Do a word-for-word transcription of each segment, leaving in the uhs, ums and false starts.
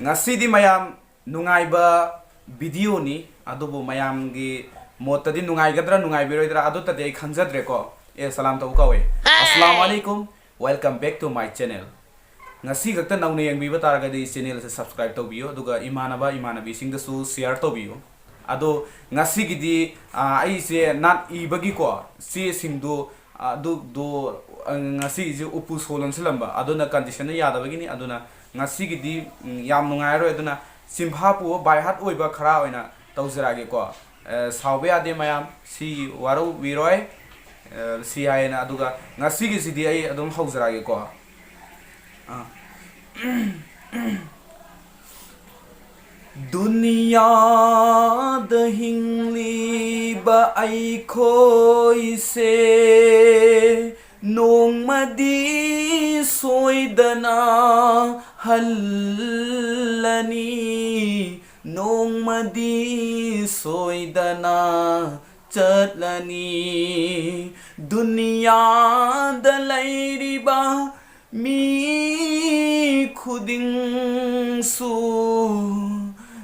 ꯉꯁꯤꯗꯤ ꯃꯌꯥꯝ ꯅꯨꯡꯉꯥꯏꯕ videoꯅꯤ, ꯑꯗꯨꯕꯨ ꯃꯌꯥꯝꯒꯤ ꯃꯣꯠꯇꯗꯤ ꯅꯨꯡꯉꯥꯏꯒꯗ꯭ꯔꯥ ꯅꯨꯡꯉꯥꯏꯕꯤꯔꯣꯏꯗ꯭ꯔꯥ ꯑꯗꯨꯇꯗꯤ ꯑꯩ ꯈꯪꯖꯗ꯭ꯔꯦꯀꯣ꯫ ꯑꯦ, ꯁꯂꯥꯝ ꯇꯧꯕ ꯀꯥꯎꯋꯦ꯫ ꯑꯁꯂꯥꯃꯨ ꯑꯂꯥꯏꯀꯨꯝ, welcome back to my channel꯫ ꯉꯁꯤ ꯈꯛꯇ ꯅꯧꯅ ꯌꯦꯡꯕꯤꯕ ꯇꯥꯔꯒꯗꯤ channelꯁꯦ subscribe ꯇꯧꯕꯤꯌꯨ, ꯑꯗꯨꯒ ꯏꯃꯥꯟꯅꯕ ꯏꯃꯥꯟꯅꯕꯤꯁꯤꯡꯗꯁꯨ share ꯇꯧꯕꯤꯌꯨ꯫ ꯑꯗꯣ ꯉꯁꯤꯒꯤꯗꯤ, ꯑꯥ, ꯑꯩꯁꯦ ꯅꯥꯠ ꯏꯕꯒꯤꯀꯣ ꯆꯦꯁꯤꯡꯗꯣ, ꯑꯗꯨꯗꯣ, ꯑ, ꯉꯁꯤꯒꯤꯁꯦ ꯎꯄꯨ ꯁꯣ ꯂꯣꯟꯁꯤꯜꯂꯝꯕ, ꯑꯗꯨꯅ conditionꯅ ꯌꯥꯗꯕꯒꯤꯅꯤ꯫ ꯑꯗꯨꯅ ꯉꯁꯤꯒꯤꯗꯤ, ꯎꯝ, ꯌꯥꯝ ꯅꯨꯡꯉꯥꯏꯔꯔꯣꯏ꯫ ꯑꯗꯨꯅ ꯆꯤꯟꯐꯥ ꯄꯨꯕ by heart ꯑꯣꯏꯕ ꯈꯔ ꯑꯣꯏꯅ ꯇꯧꯖꯔꯛꯑꯒꯦꯀꯣ꯫ ꯑ, ꯁꯥꯎꯕ ꯌꯥꯗꯦ ꯃꯌꯥꯝ, ꯁꯤ ꯋꯥꯔꯧꯕꯤꯔꯣꯏ꯫ ꯑ, ꯁꯤ ꯍꯥꯏꯌꯦꯅ꯫ ꯑꯗꯨꯒ ꯉꯁꯤꯒꯤꯁꯤꯗꯤ ꯑꯩ ꯑꯗꯨꯝ ꯍꯧꯖꯔꯛꯑꯒꯦꯀꯣ꯫ ꯑ꯫ ꯗꯨꯅꯤꯌꯥꯗ ꯍꯤꯡꯂꯤꯕ ꯑꯩꯈꯣꯏꯁꯦ ꯅꯣꯡꯃꯗꯤ ꯁꯣꯏꯗꯅ ꯍꯜꯂꯅꯤ, ꯅꯣꯡꯃꯗꯤ ꯁꯣꯏꯗꯅ ꯆꯠꯂꯅꯤ꯫ ꯗꯨꯅꯤꯌꯥꯗ ꯂꯩꯔꯤꯕ ꯃꯤ ꯈꯨꯗꯤꯡꯁꯨ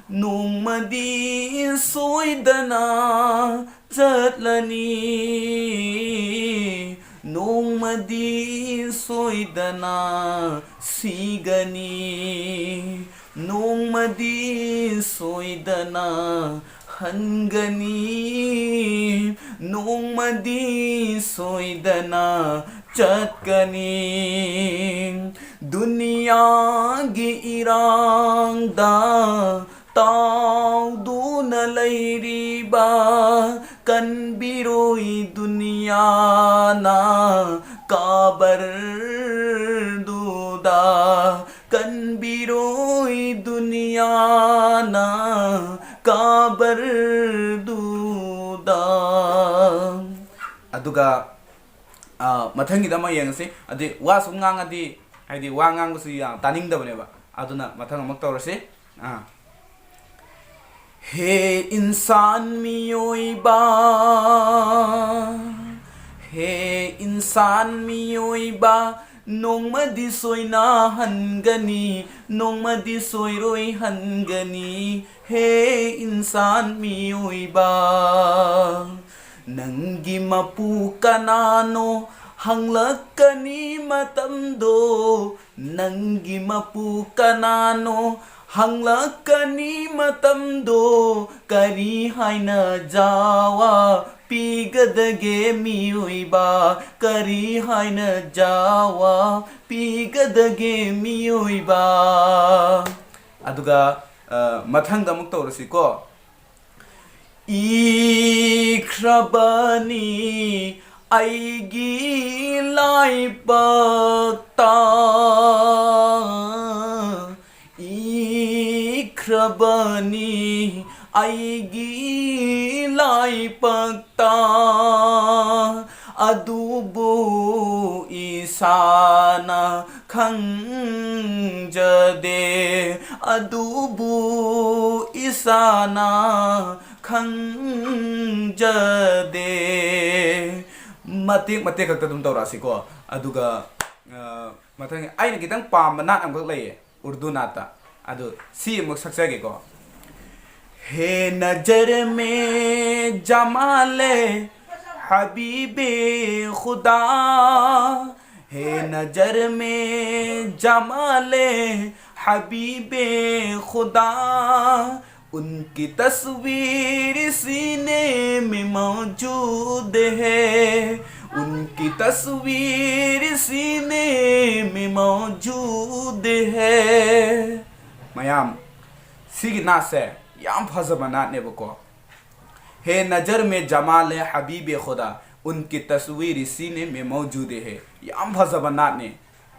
ꯅꯣꯡꯃꯗꯤ ꯁꯣꯏꯗꯅ ꯆꯠꯂꯅꯤ, ꯅꯣꯡꯃꯗꯤ ꯁꯣꯏꯗꯅ ꯁꯤꯒꯅꯤ, ꯅꯣꯡꯃꯗꯤ ꯁꯣꯏꯗꯅ ꯍꯟꯒꯅꯤ, ꯅꯣꯡꯃꯗꯤ ꯁꯣꯏꯗꯅ ꯆꯠꯀꯅꯤ꯫ ꯗꯨꯅꯤꯌꯥꯒꯤ ꯏꯔꯥꯡꯗ ꯇꯥꯎꯗꯨꯅ ꯂꯩꯔꯤꯕ ꯀꯟꯕꯤꯔꯣꯏ ꯗꯨꯅꯤꯌꯥꯅ ꯀꯕꯔꯗꯨꯗ, ꯀꯟꯕꯤꯔꯣꯏ ꯗꯨꯅꯤꯌꯥꯅ ꯀꯕꯔꯗꯨꯗ꯫ ꯑꯗꯨꯒ, ꯑ, ꯃꯊꯪꯒꯤꯗ ꯑꯃ ꯌꯦꯡꯉꯁꯤ꯫ ꯑꯗꯨꯗꯤ ꯋꯥ ꯁꯨꯝ ꯉꯥꯡꯉꯗꯤ, ꯍꯥꯏꯗꯤ ꯋꯥ ꯉꯥꯡꯕꯁꯤ ꯌꯥꯝ ꯇꯥꯅꯤꯡꯗꯕꯅꯦꯕ꯫ ꯑꯗꯨꯅ ꯃꯊꯪ ꯑꯃꯨꯛ ꯇꯧꯔꯁꯤ꯫ ꯑꯥ꯫ ꯍꯦ ꯏꯟꯁꯥꯟ ꯃꯤꯑꯣꯏꯕ, ꯍꯦ ꯏꯟꯁꯥꯟ ꯃꯤꯑꯣꯏꯕ, ꯅꯣꯡꯃꯗꯤ ꯁꯣꯏꯅꯍꯟꯒꯅꯤ, ꯅꯣꯡꯃꯗꯤ ꯁꯣꯏꯔꯣꯏ ꯍꯟꯒꯅꯤ, ꯍꯦ ꯏꯟꯁꯥꯟ ꯃꯤꯑꯣꯏꯕ꯫ ꯅꯪꯒꯤ ꯃꯄꯨ ꯀꯅꯥꯅꯣ ꯍꯪꯂꯛꯀꯅꯤ ꯃꯇꯝꯗꯣ, ꯅꯪꯒꯤ ꯃꯄꯨ ꯀꯅꯥꯅꯣ ꯍꯪꯂꯛꯀꯅꯤ ꯃꯇꯝꯗꯣ, ꯀꯔꯤ ꯍꯥꯏꯅ ꯖꯥꯋꯥ ꯄꯤꯒꯗꯒꯦ ꯃꯤꯑꯣꯏꯕ, ꯀꯔꯤ ꯍꯥꯏꯅ ꯖꯥꯋꯥ ꯄꯤꯒꯗꯒꯦ ꯃꯤꯑꯣꯏꯕ꯫ ꯑꯗꯨꯒ, ꯑ, ꯃꯊꯪꯗ ꯑꯃꯨꯛ ꯇꯧꯔꯁꯤꯀꯣ꯫ ꯏꯈ꯭ꯔꯕꯅꯤ ꯑꯩꯒꯤ ꯂꯥꯏꯕꯛꯇ, ꯏꯈ꯭ꯔꯕꯅꯤ ꯑꯩꯒꯤ ꯂꯥꯏꯕꯛꯇ, ꯑꯗꯨꯕꯨ ꯏꯁꯥꯅ ꯈꯪꯖꯗꯦ, ꯑꯗꯨꯕꯨ ꯏꯁꯥꯅ ꯈꯪꯖꯗꯦ꯫ ꯃꯇꯦꯛ ꯃꯇꯦꯛ ꯈꯛꯇ ꯑꯗꯨꯝ ꯇꯧꯔꯛꯑꯁꯤꯀꯣ꯫ ꯑꯗꯨꯒ, ꯑ, ꯃꯊꯪ ꯑꯩꯅ ꯈꯤꯇꯪ ꯄꯥꯝꯕ ꯅꯥꯠ ꯑꯃꯈꯛ ꯂꯩꯌꯦ, ꯎꯔꯗꯨ ꯅꯥꯠꯇ꯫ ꯑꯗꯨ ꯁꯤ ꯑꯃꯨꯛ ꯁꯛꯆꯒꯦꯀꯣ꯫ हे नजर में जमाले हबीबे खुदा, हे नजर में जमाले हबीबे खुदा, उनकी तस्वीर सीने में मौजूद है, उनकी तस्वीर सीने में मौजूद है। ꯃꯌꯥꯝ, ꯁꯤꯒꯤ ꯅꯥꯠꯁꯦ ꯌꯥꯝ ꯐꯖꯕ ꯅꯥꯠꯅꯦꯕꯀꯣ꯫ हे नजर में जमाले हबीबे खुदा, उनकी तस्वीर सीने में मौजूद है꯫ ꯌꯥꯝ ꯐꯖꯕ ꯅꯥꯠꯅꯦ꯫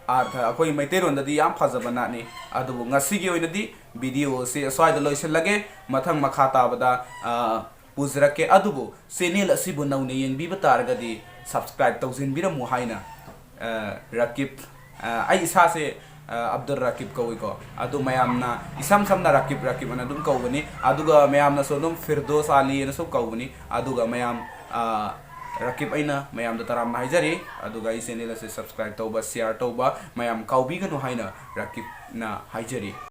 ꯑꯥꯔꯊ, ꯑꯩꯈꯣꯏ ꯃꯩꯇꯩꯔꯣꯟꯗꯗꯤ ꯌꯥꯝ ꯐꯖꯕ ꯅꯥꯠꯅꯤ꯫ ꯑꯗꯨꯕꯨ ꯉꯁꯤꯒꯤ ꯑꯣꯏꯅꯗꯤ ꯚꯤꯗꯤꯑꯣ ꯑꯁꯤ ꯑꯁ꯭ꯋꯥꯏꯗ ꯂꯣꯏꯁꯤꯜꯂꯒꯦ꯫ ꯃꯊꯪ ꯃꯈꯥ ꯇꯥꯕꯗ, ꯑ, ꯄꯨꯖꯔꯛꯀꯦ꯫ ꯑꯗꯨꯕꯨ ꯆꯦꯅꯦꯜ ꯑꯁꯤꯕꯨ ꯅꯧꯅ ꯌꯦꯡꯕꯤꯕ ꯇꯥꯔꯒꯗꯤ subscribe ꯇꯧꯁꯤꯟꯕꯤꯔꯝꯃꯨ ꯍꯥꯏꯅ, ꯑ, ꯔꯀꯤꯕ, ꯑ, ꯑꯩ ꯏꯁꯥꯁꯦ, ꯑ, ꯑꯕꯗꯨꯜ ꯔꯀꯤꯕ ꯀꯧꯏꯀꯣ꯫ ꯑꯗꯨ ꯃꯌꯥꯝꯅ ꯏꯁꯝ ꯁꯝꯅ ꯔꯀꯤꯕ, ꯔꯀꯤꯕ ꯑꯅ ꯑꯗꯨꯝ ꯀꯧꯕꯅꯤ꯫ ꯑꯗꯨꯒ ꯃꯌꯥꯝꯅꯁꯨ ꯑꯗꯨꯝ ꯐꯤꯔꯗꯣꯁ ꯑꯂꯤ ꯑꯅꯁꯨ ꯀꯧꯕꯅꯤ꯫ ꯑꯗꯨꯒ ꯃꯌꯥꯝ, ꯑ, ꯔꯥꯀꯤꯕ ꯑꯩꯅ ꯃꯌꯥꯝꯗ ꯇꯔꯥꯝꯅ ꯍꯥꯏꯖꯔꯤ, ꯑꯗꯨꯒ ꯑꯩ ꯆꯦꯅꯦꯜ ꯑꯁꯤ ꯁꯕꯁꯀ꯭ꯔꯥꯏꯕ ꯇꯧꯕ, ꯁꯤꯌꯥꯔ ꯇꯧꯕ ꯃꯌꯥꯝ ꯀꯥꯎꯕꯤꯒꯅꯨ ꯍꯥꯏꯅ ꯔꯥꯀꯤꯕꯅ ꯍꯥꯏꯖꯔꯤ꯫